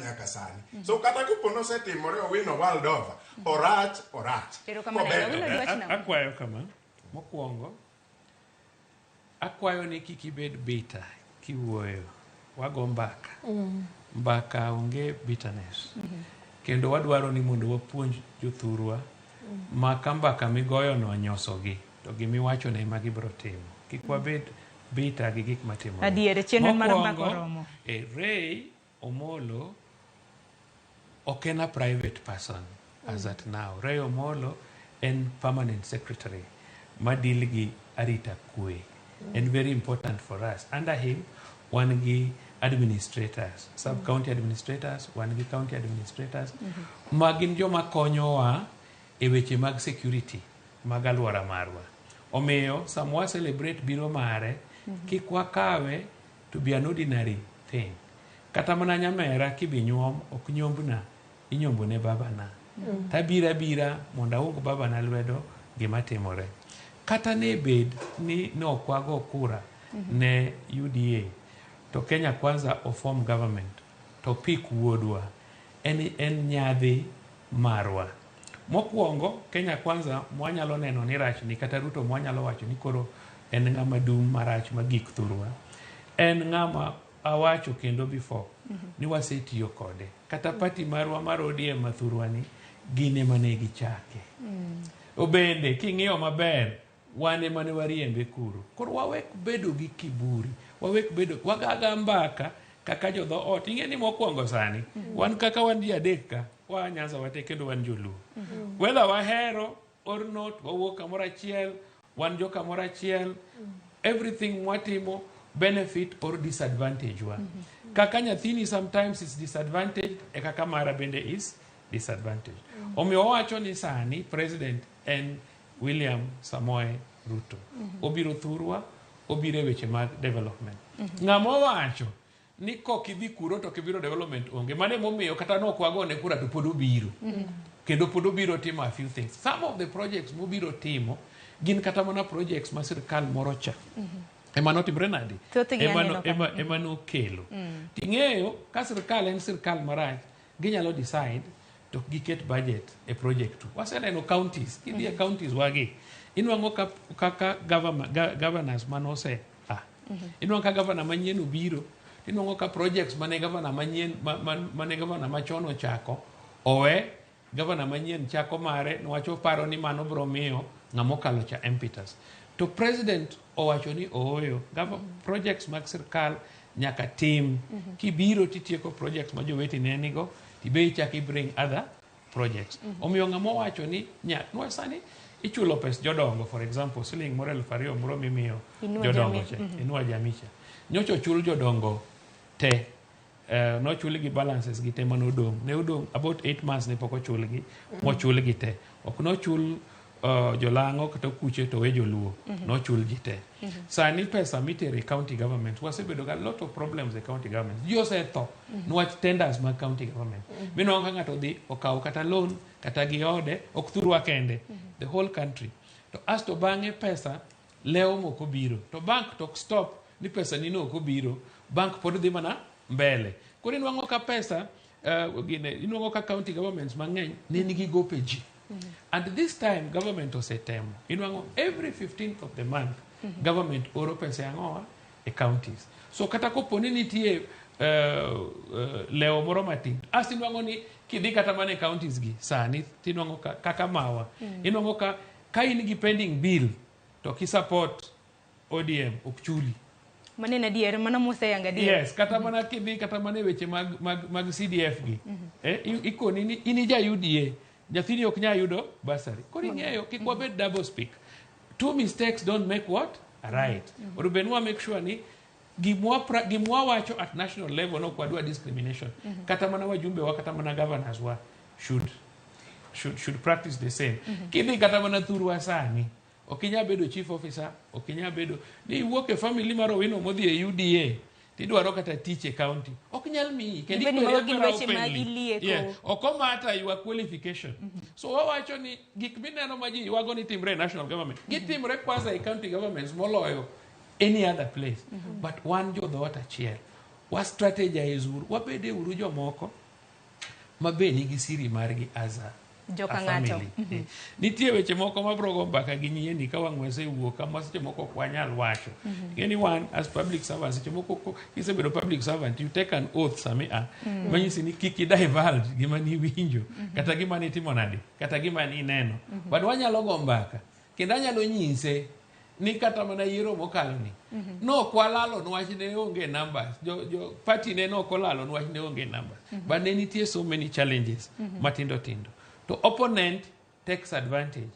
nyaka sani. So kata kopo nosetimore Owino world over, orach orach. Erokamano Kober ahinya. to Owino ber. dwach nang'o? Akwayo kama. Mokwongo, akwayo ni kik ibed bitter kiwuoyo. Wago mbaka. Mbaka onge bitterness. Kendo wadwaro ni mondo wapuonj jothurwa ma ka mbaka migoyono onyosogi to gimiwachono ema gibiro timo. Kik wabed bitter gi gik matimore. Adier, chenro mar mbaka Mokwongo, oromo. Ray Omolo ok en a private person as at now. Ray Omolo en permanent secretary ma deal gi arita kwe. En very important for us. Under him, wan gi administrators, sub-county administrators, wan gi county administrators, ma gin joma konyowa e weche mag security mag alwora marwa. Omiyo, sama wa celebrate biro mare, kik wakawe to be an ordinary thing. Kata mana nyamera kibi nyuom, ok nyombna, inyombo ne babana. Tabiro abira mondo aung babana lwedo gima timore. Kata ne bed ni ne ok wago kura ne UDA, to Kenya Kwanza oform government, to pick wuodwa, en nyadhi marwa. Mokwongo, Kenya Kwanza mwanyalo neno ni rach ni kata Ruto mwanyalo wacho ni koro en ng'ama dum marach magik thurwa. En ng'ama awacho kendo before ni wasetiyo kode. Kata party marwa mar ODM ma thurwa ni, gin ema ne gichake. Obende king'iyo maber, wan ema ne wariembe kuro. Koro wawek bedo gi kiburi, wawek bedo, wagaga mbaka kaka jodho ot. Ing'e ni mokwongo sani, wan kaka wan ji adek ka, waa Nyanza wate kendo wan joluo. Whether wahero or not, wawuok kamoro achiel, wan jo kamoro achiel, everything mwatimo benefit or disadvantage wa. Kaka nyathini sometimes is disadvantaged, e kaka mara bende is disadvantaged. Omiyo wawacho ni sani president en William Samoei Ruto. Obiro thurwa, obiro e weche mag development. Ng'ama owacho ni kok idhi kuro to kibiro development onge. Mano emomiyo kata nok wagone kura to pod obiro. Kendo pod obiro timo a few things. Some of the projects mobiro timo gin kata mana projects ma sirkal moro cha. Ema notimre nade? Thothgi aneno ka. Ema nokelo. Ting'eyo ka sirkal en sirkal marach, ginyalo decide to giket budget e project tu. Waseneno counties, kidhi e counties wagi, inwang'o kaka governors manose a. Inwang'o ka governor manyien obiro, inwang'o ka projects mane governor manyien, mane governor machon ochako, owe, governor manyien chako mare, niwach oparo ni mano biro miyo ng'ama okalo cha impetus. To president owacho ni ooyo, projects mag sirkal nyaka tim. Kibiro titieko projects ma jowetene nigo, tibe ichak i bring other projects. Omiyo ng'ama owacho ni niwach sani ichulo pes jodongo, for example, siling moro 2,000 moro mimiyo Inua jodongo Jamii. cha, Inua Jamii cha. Nyocha ochul jodongo te. Nochulgi balances gi te manodong'. Ne odong' about 8 months ne pok ochulgi, mochulgi te. Ok nochul jolang'o kata kuche to we joluo. Nochul ji te. Sani pesa mitero e county government, wasebedo ga lot of problems e county government. Ji osetho niwach tenders mag county government. Minwang'o ka ng'ato dhi okawo kata loan kata gi ode, ok thurwa kende, the whole country. To asto bang'e pesa lewo mok obiro. To bank to ok stop ni pesa ni no ok obiro, bank pod dhi mana mbele. Koro inwang'o ka pesa, gine, inwang'o ka county governments mang'eny ne nigi gope ji. And this time government osetemo. Inwang'o every 15th of the month government oro pesa e ang'owa e counties. So kata kopo ni nitie lewo moro matin, asto inwang'o ni kidhi kata mana e counties gi sani tinwang'o ka, kaka mawa. Inwang'o ka in gi pending bill to ki support ODM ok chuli. Mano en adier, mano moseyanga adier. Yes, kata mana kidhi kata mana e weche mag CDF gi. Ikoni ni in ija UDA, nyathini ok nyal yudo bursary. Koro ing'eyo kik wabed double speak. Two mistakes don't make what? A right. Onego bed ni wa make sure ni gimwa wacho at national level no ok wadwa discrimination. Kata mana wajumbe wa, kata mana governors wa should practice the same. Kidhi kata mana thurwa sani, ok inyal bedo chief officer, ok inyal bedo ni iwuok e family mar Owino modhi e UDA, tidwaro kata tich e county. Ok nyal miyi. Kendo Even ikweri mago gin akwera weche ma openly. ilieko. Yeah. Ok omata your qualification. So wawacho ni gik mineno ma ji ywago ni timre e national government, gitimre kwanza e county governments moloyo any other place. But wan jo dhoot achiel, wa strategize uru, wabede uru jomoko Ma be nigi siri margi as Joka a ng'ato. family. Nitie weche moko mabro go mbaka gi nyieni ka wang' wasewuok kama seche moko ok wanyal wacho. Ing'e ni wan as public servants, seche moko kisebedo public servant, you take an oath sami a manyisi ni kik idivulge gima niwinjo kata gima nitimo nade kata gima nineno. But wanyalo go mbaka kendo anyalo nyise ni kata mana yiero mokalo ni nok walalo niwach ne onge numbers, jo party ne nok olalo niwach ne onge numbers, but ne nitie so many challenges matindo tindo to opponent takes advantage.